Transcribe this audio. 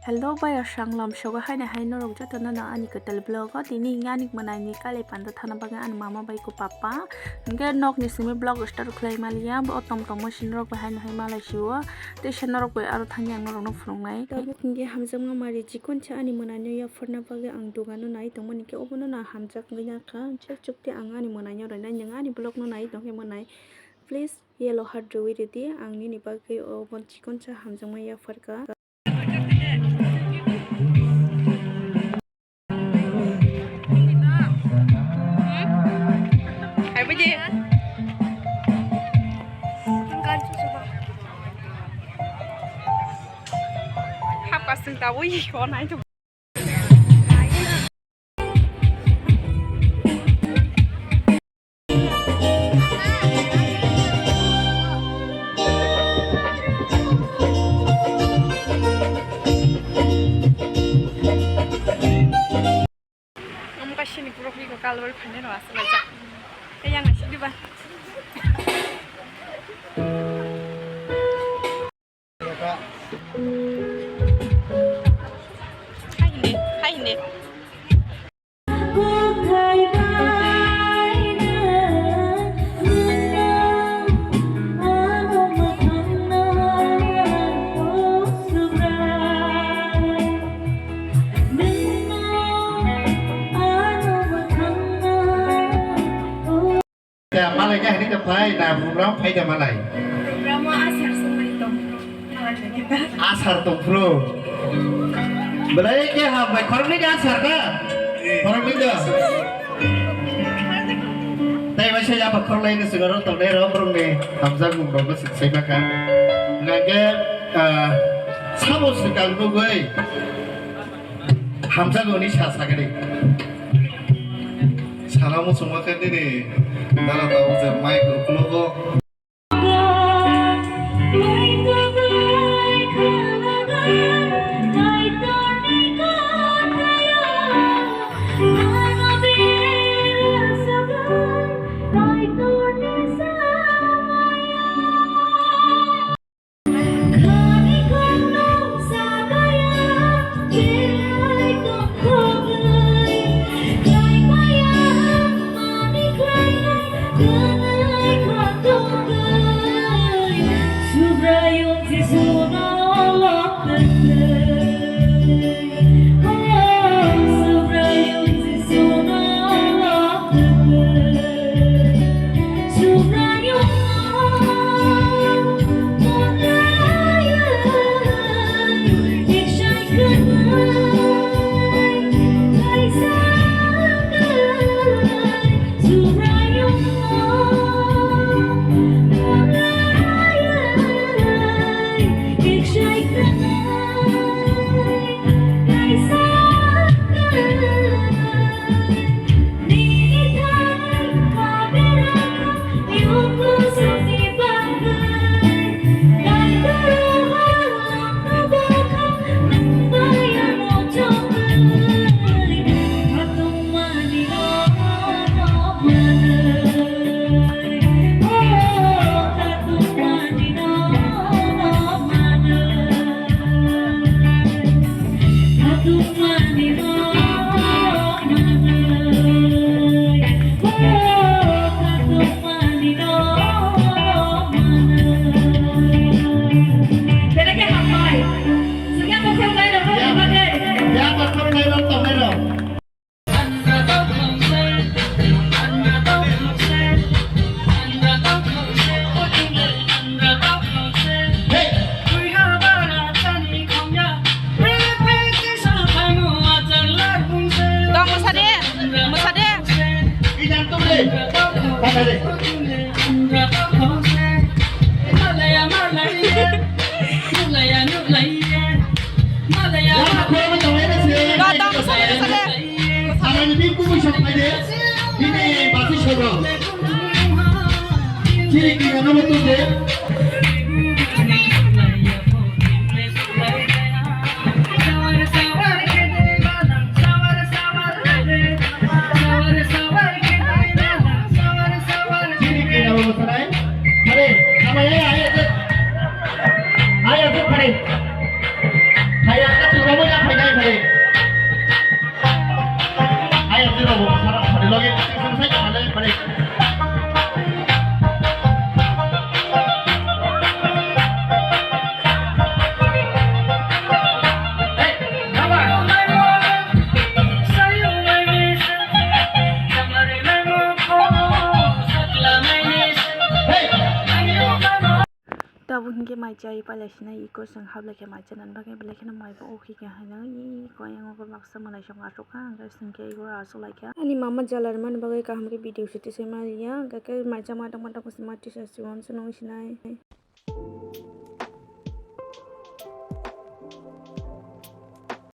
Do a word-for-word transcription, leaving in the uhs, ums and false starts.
Hello bai asang lam sogo haino hai norok joto no no ani kwtal vlog o tini hwnke ani mwnai ni kali panda thana bagwi ani mama bai ko papa hwnke nok ni simi vlog start khlai maliya bo tom tom mo sin rok bai haino hai malai si o tei se norok bai aro thangya ang norok no phunuk nai. Tabuk hwnke hamjakma mari chikon cha ani mwnai no yapharna bagwi ang dogan o nai tongmani hwnke obo no no hamjak wngya kha chuk chuk tei ang ani mwnai no rwnai nwng ani vlog no nai tongkhe mwnai please yellow heart rwui rwdi ang nini bagwi obo chikon cha hamjakma yapharkha. Hapkasing tabui ko nai tu. Omo kaisa ni borok ni kalwari phainai rok aswk laijak. Tei yang aswk diba. Hai hini, hai hini. Te malai khe hini ta phai na program phai da malai. Program o asar sumai tong. Asar tong phro. Belai khe ha bai khoroknwi da asar da. Khoroknwi da. Tai bai sai apa khorlai ni sigaro tong dai ro brung ni hamjak mung rok se sai baka. Nangke sabo sikang nugui. Hamjakgo ni sa sakani. Sana muchungma khe nini dara tabuk je mic uklogo. Dong, mwsa de, mwsa de. Dong, dong, mwsa de, mwsa de. Samani bini kubui sok phai de, bini basi sok rok. Chini kina no mutung de. Chini kina no mutung de. Hare, sama ya, ya, ya. Ayo, tu pare. Hai, ya, tu Tabuk hinkhe mai chai pailai sinai iko chwng hablai khe mai chanani bagwi belai kheno mai bo ukhi khe hinwi iko ayang uko baksa mwnaisong achukha hwnkhe chwng khe iko achuklaikha. Ani mama jala rwmani bagwi kaham khe video se tisai maliya hwnkhe mai chama tongma tongma sima tisa se uansuknwi sinai.